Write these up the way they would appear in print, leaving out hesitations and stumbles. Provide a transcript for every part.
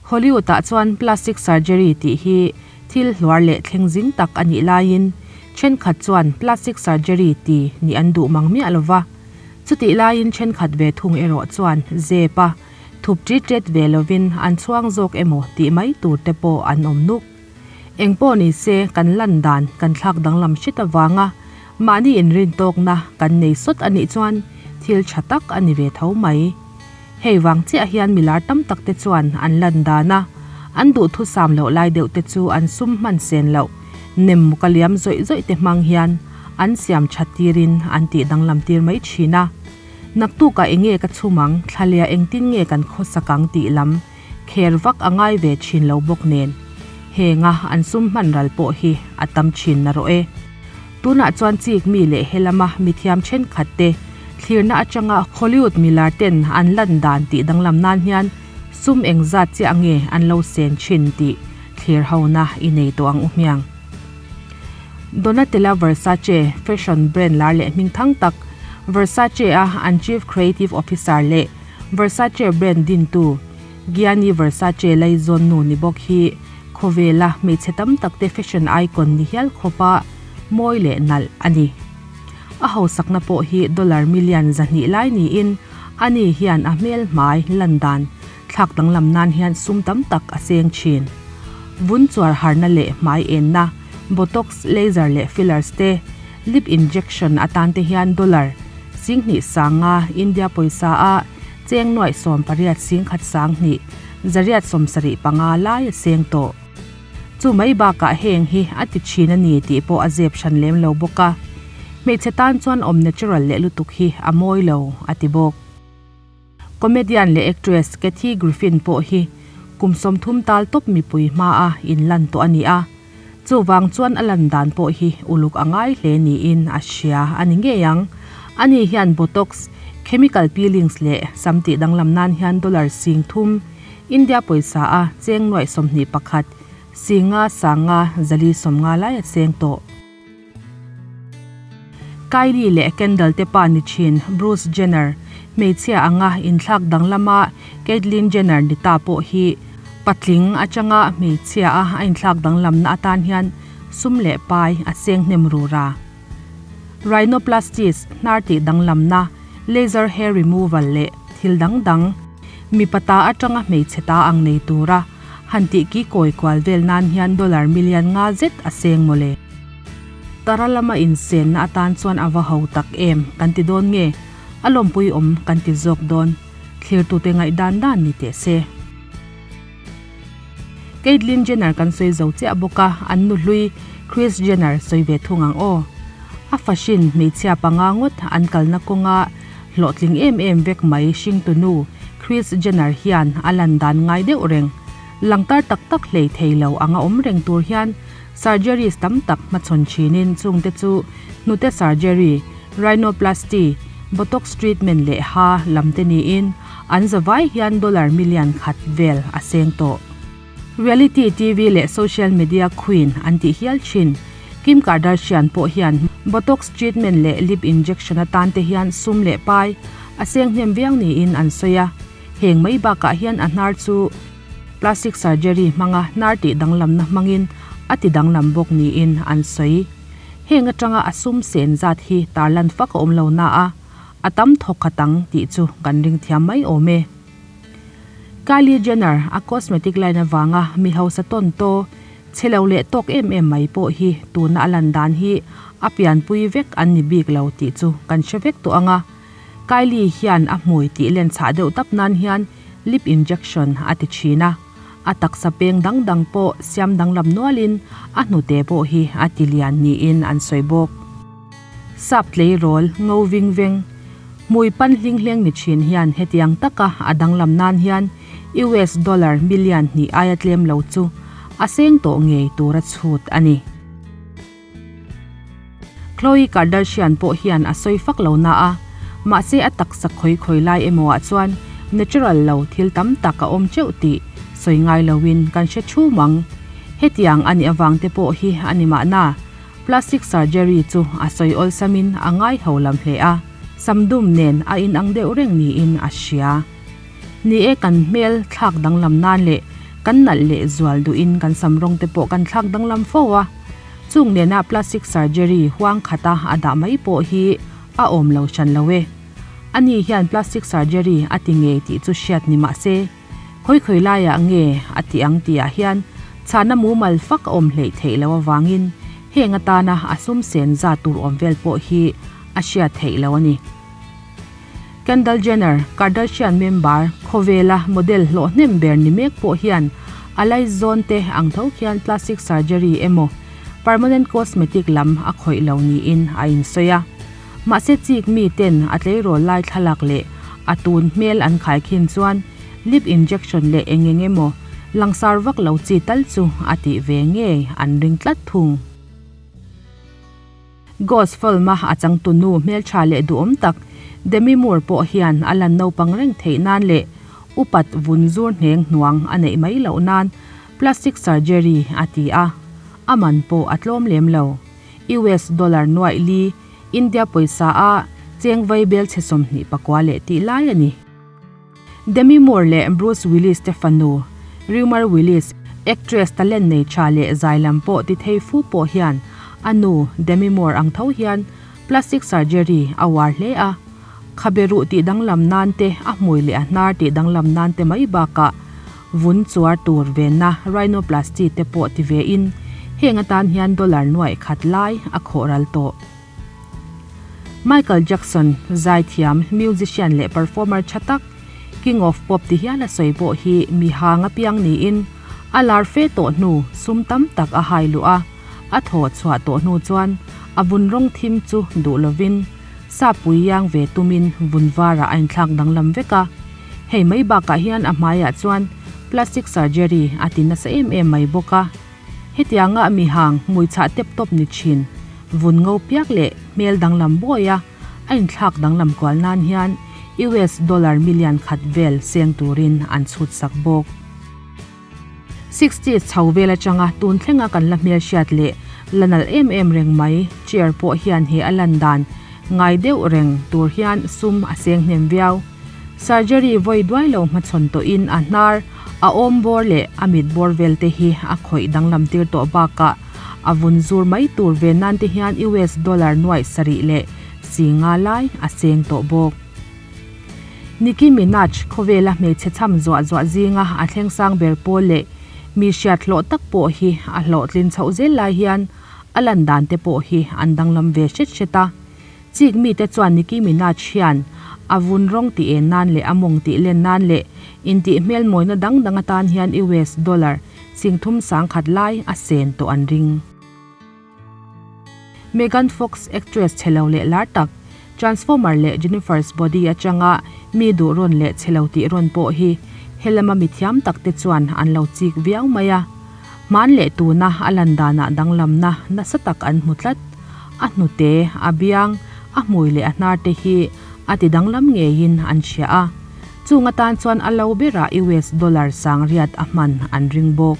Hollywood ah chuan plastic surgery tih hi thil hluar leh thleng zing tak a nih laiin thenkhat chuan plastic surgery ti nih an duh mang miah lova. Chutih laiin thenkhat ve thung erawh chuan zep a thup ṭit ṭet ve lovin an chhuang zawk emaw tih mai tur te pawh an awm nuk. Engpawh ni se kan lan dan kan thlak danglam hret avanga mahni inrintawkna kan nei sawt a nih chuan thil tha tak a ni ve tho mai. Hei vang chiah hian milar tam tak te chuan an lan dan a, an duhthusam loh lai deuh te chu an sum hman sen loh nem muka liam zawih zawih te hmang hian an siam that tirin an tih danglam tir mai thin a. Naktukah enge ka chhum ang, thlalia engtin nge kan khawsak ang tih lam kher vak a ngai ve thin lo bawk nen henga an sum hman ral pawh hi a tam thin narawh e. Tunah chuan chik mi leh helama mithiam thenkhat te thlirna atanga Hollywood milar ten an lan dan tih danglam nan hian sum engzat chiah nge an lo sen thin tih thlir hona i nei tawh ang u hmiang. Donatella Versace fashion brand lar leh hmingthang tak Versace a an Chief Creative Officer leh Versace brand dintu Gianni Versace laizawn nu ni bawk hi khawvela hmeichhe tam tak te fashion icon ni hial khawpa mawi leh nalh a ni. A hausakna pawh hi dollar million 200 lai niin ani hian a hmel hmai lan dan thlak danglam nan hian sum tam tak a seng thin. Vun chuar harna leh hmai enna, botox, laser leh fillers te, lip injection atan te hian dollar 25,000 India pawisa a cheng nuai 18 singkhat 2 875 lai a seng tawh. Chu mai bakah heng hi a ti thin a ni tih pawh a zep hran lem lo bawk a. Hmeichhe tan chuan awm natural leh lutuk hi a mawi lo a ti bawk. Comedian leh actress Kathy Griffin pawh hi kum 30 tal tawp mipui hma a inlan tawh a ni a. Chuvang chuan a lan dan pawh hi uluk a ngai hle niin a hria a ni ngei ang. Ani hian botox, chemical peelings leh sam tih danglam nan hian dollar 3,000 India pawisa a cheng nuai 21 singa sanga zali 50 lai a seng tawh. Kylie leh Kendall te pa ni thin Bruce Jenner hmeichhia anga inthlak danglama Caitlyn Jenner ni ta pawh hi patling atanga hmeichhia a a inthlak danglamna atan hian sum leh pai a seng hnem rura. Rhinoplasties hnar tih danglamna, laser hair removal leh thil dang dang mi pata atanga hmeichhe ta ang nei tura han tih ki kawi kual vel nan hian dollar million nga zet a seng mawle. Taralama insen na atan chuan a va ho tak em kan ti dawn nge a lawmpui awm kan ti zawk dawn thlir tu te ngaih dan dan ni teh se. Caitlyn Jenner kan sawi zo chiah bawk a an nu hlui Kris Jenner sawi ve thung ang aw. A fashion hmeichhia panga ngawt an kalna kawnga hlawhtling em em vek mai hring tu nu Kris Jenner hian a lan dan ngai deuh reng. Langtar tak tak hlei thei lo anga awm reng tur hian surgeries tam tak hmachhawn thinin chung te chu hnute surgery, rhinoplasty, botox treatment leh ha lam te niin an zawai hian dollar million khat vel a seng tawh. Reality TV leh social media queen an tih hial thin. Kim Kardashian pawh hian botox treatment leh lip injection atan te hian sum leh pai a seng hnem viau niin an sawi a. Heng mai bakah hian a hnar chu plastic surgery hmanga hnar tih danglamna hmangin a ti danglam bawk niin an sawi. Heng atanga a sum sen zat hi tarlan fak a awm lo na a, a tam thawk khatang tih chu kan ring thiam mai awm e. Kylie Jenner a cosmetic line awanga mi hausa tawn to chhelo leh tawk em em mai pawh hi tuna a lan dan hi a pianpui vek an ni bik lo tih chu kan hre vek tawh anga. Kylie hian a hmui tih len chhah deuh tap nan hian lip injection a ti thin a. A taksa peng dang dang pawh siam danglam nualin a hnute pawh hi a ti lian niin an sawi bawk. Sap tlei rawl ngo ving veng hmui pan hling hleng ni thin hian hetiang taka a danglam nan hian US dollar million hnih aia tlem lo chu a seng tawh ngei tur a chhut a ni. Khloe Kardashian pawh hian a sawi fak lo na a, mahse a taksa khawi khawi lai emaw ah chuan natural lo thil tam tak a awm teuh tih sawi ngai loin kan hre thu mang. Hetiang ani awang te pawh hi ani mahna plastic surgery chu a sawi awlsamin a ngai ho lam hle a, samdum nen a inang deuh reng niin a hria. Ni e kan hmel thlak danglam nan leh. Kan nalh leh zual duhin kan sam rawng te pawh kan thlak danglam fo a, chung nena plastic surgery huang khata a dah mai pawh hi a awm lo hran lo e. Ani hian plastic surgery a ti ngei tih chu hriat ni mah se, khawi khawi laiah nge a ti ang tihah hian chhana mumal fak a awm hleih theih loh avangin heng atana a sum sen zat tur awm vel pawh hi a hriat theih loh a ni. Kendall Jenner, Kardashian member, khawvela model hlawh hnem ber ni mek pawh hian a laizawn te ang tho khian plastic surgery emaw permanent cosmetic lam a khawih lo niin a insawi a. Mahse chik mi ten a tleirawl lai thlalak leh a tun hmel an khaikhin chuan lip injection leh eng eng emaw langsar vak lo chi tal chu a tih ve ngei an ring tlat thung. Ghost film-a a changtunu hmeltha leh duhawm tak Demi Moore pawh hian a lan naupang reng theih nan leh upat vun zur hneng hnuang a neih mai loh nan plastic surgery a ti a, a man pawh a tlawm lem lo. US dollar nuaih li, India pawisa a cheng vai bel chhe 24 leh tih lai a ni. Demi Moore leh Bruce Willis te fanu, Rumer Willis, actress talent nei tha leh zai lam pawh ti thei fu pawh hian a nu Demi Moore ang tho hian plastic surgery a uar hle a. Khabe ruh tih danglam nan te, a hmui leh a hnar tih danglam nan te mai bakah vun chuar tur venna rhinoplasty te pawh ti ve in heng atan hian dollar nuaih khat lai a khawh ral tawh. Michael Jackson, zaithiam, musician leh performer tha tak, King of Pop ti hial a sawi pawh hi mi hang apiang niin a lar fe tawh hnu sum tam tak a hai luh a, a thaw chhuah tawh hnu chuan a vun rawng thim chu duh lovin sapui iang ve tumin vun varah a inthlak danglam vek a. Hei mai bakah hian a hmaiah chuan plastic surgery a ti nasa em em mai bawk a. Hetianga mi hang hmui chhah tep tawp ni thin, vun ngo piak leh hmel danglam bawi a a inthlak danglam kual nan hian US dollar million khat vel seng turin an chhut sak bawk. Sixties chho vel atanga tun thlenga kan la hmelhriat leh la nalh em em reng mai chair pawh hian he a lan dan ngai deuh reng tur hian sum a seng hnem viau. Surgery vawi duai lo hmachhawn tawhin a hnar, a awm bawr leh a mit bawr vel te hi a khawih danglam tir tawh bakah a vun zur mai tur ve nan te hian US dollar nuaih sarih leh si nga lai a seng tawh bawk. Nicki Minaj khawvela hmeichhe cham zuah zuah zinga a thleng sang ber pawl leh mi hriat hlawh tak pawh hi a hlawhtlin chhoh zel lai hian a lan dan te pawh hi an danglam ve hret hret a. Chik mite chuan Nicki Minaj hian a vun rawng tih en nan leh a mawng tih len nan leh intih hmel mawina dang dang atan hian US dollar singthum sangkhat lai a sen tawh an ring. Megan Fox actress chhelo leh lar tak, Transformer leh Jennifer's Body atanga mi duh rawn leh chhelo tih rawn pawh hi helama mithiam tak te chuan an lo chik viau mai a. Hman leh tuna a lan danah danglamna nasa tak an hmu tlat. A hnute, a biang, a hmui leh a hnar te hi a ti danglam ngeiin an hria a. Chung atan chuan a lo berah US dollar sangriat a hman an ring bawk.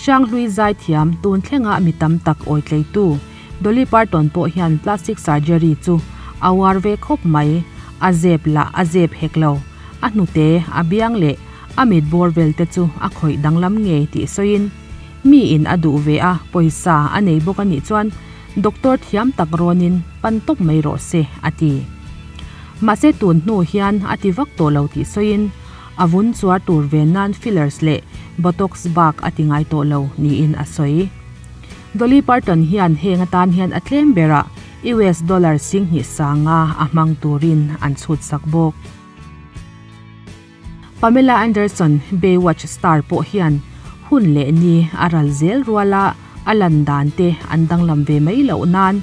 Hranghlui zaithiam tun thlenga mi tam tak awitleitu Dolly Parton pawh hian plastic surgery chu a uar ve khawp mai. A zep lah a zep hek lo. A hnute, a biang leh a mit bawr vel te chu a khawih danglam ngei tih sawiin mi in a duh ve a, pawisa a nei bawk a nih chuan doctor thiam tak rawnin pan tawp mai rawh se a ti. Mahse tun hnu hian a ti vak tawh lo tih sawiin a vun chuar tur ve nan fillers leh botox bak a ti ngai tawh lo niin a sawi. Dolly Parton hian heng atan hian a tlem berah US dollar singhnih sanga a hmang turin an chhut sak bawk. Pamela Anderson, Baywatch star pawh hian hun leh ni a ral zel ruala a lan dan te an danglam ve mai loh nan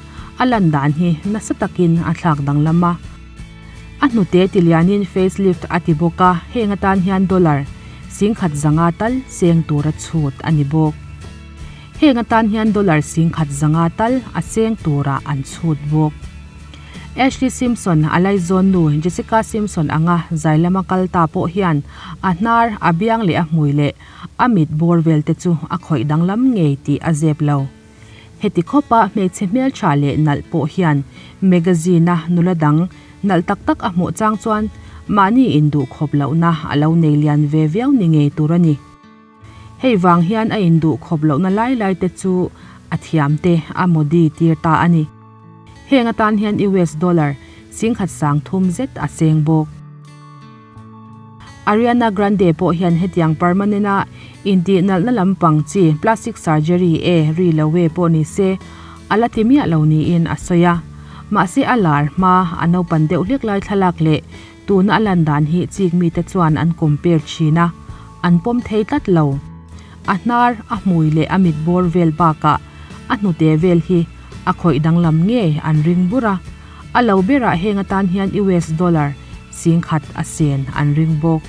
a lan dan hi nasa takin a thlak danglam a. A hnute tilianin facelift a ti bawk a, heng atan hian dollar singkhat zanga tal seng tura chhut a ni bawk. Heng atan hian dollar singkhat zanga tal a seng tura an chhut bawk. Ashley Simpson, a laizawn nu Jessica Simpson anga zai lama kal ta pawh hian a hnar, a biang leh a hmui leh a mit bawr vel te chu a khawih danglam ngei tih a zep lo. Heti khawpa hmeichhe hmeltha leh nalh pawh hian magazine-a nula dang nalh tak tak a hmuh chang chuan Mahni induh khawp lohna a lo nei lian ve viau ni ngei tur a ni. Hei vang hian a induh khawp lohna lai lai te chu a thiam te a modi tir ta a ni. Heng atan hian US dollar 10,000 sangthum zet a seng bawk. Ariana Grande pawh hian hetiang permanent a intih nalhna lampang chi plastic surgery e ri lo e pawh ni se a la ti miah lo niin a sawi a. Mahse a lar hma a naupan deuh hlek lai thlalak leh tuna a lan dan hi chik mite chuan an compare thin a, an pawm thei tlat lo. A hnar, a hmui leh a mit bawr vel bakah a hnute vel hi a khawih danglam nge an ring bur a. A lo berah heng atan hian US dollar 10,000 a sen an ring bawk.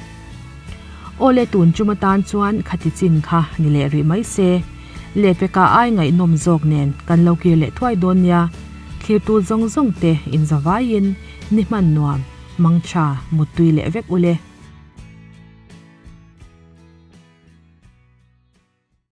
Awle tun chum atan chuan khati chin kha ni leh rih mai se. Lehpeka ai ngaihnawm zawk nen kan lo kir leh thuai dawn nia. Thlirtu zawng zawng te inzavaiin ni hman nuam, mangtha, muttui leh vek ule.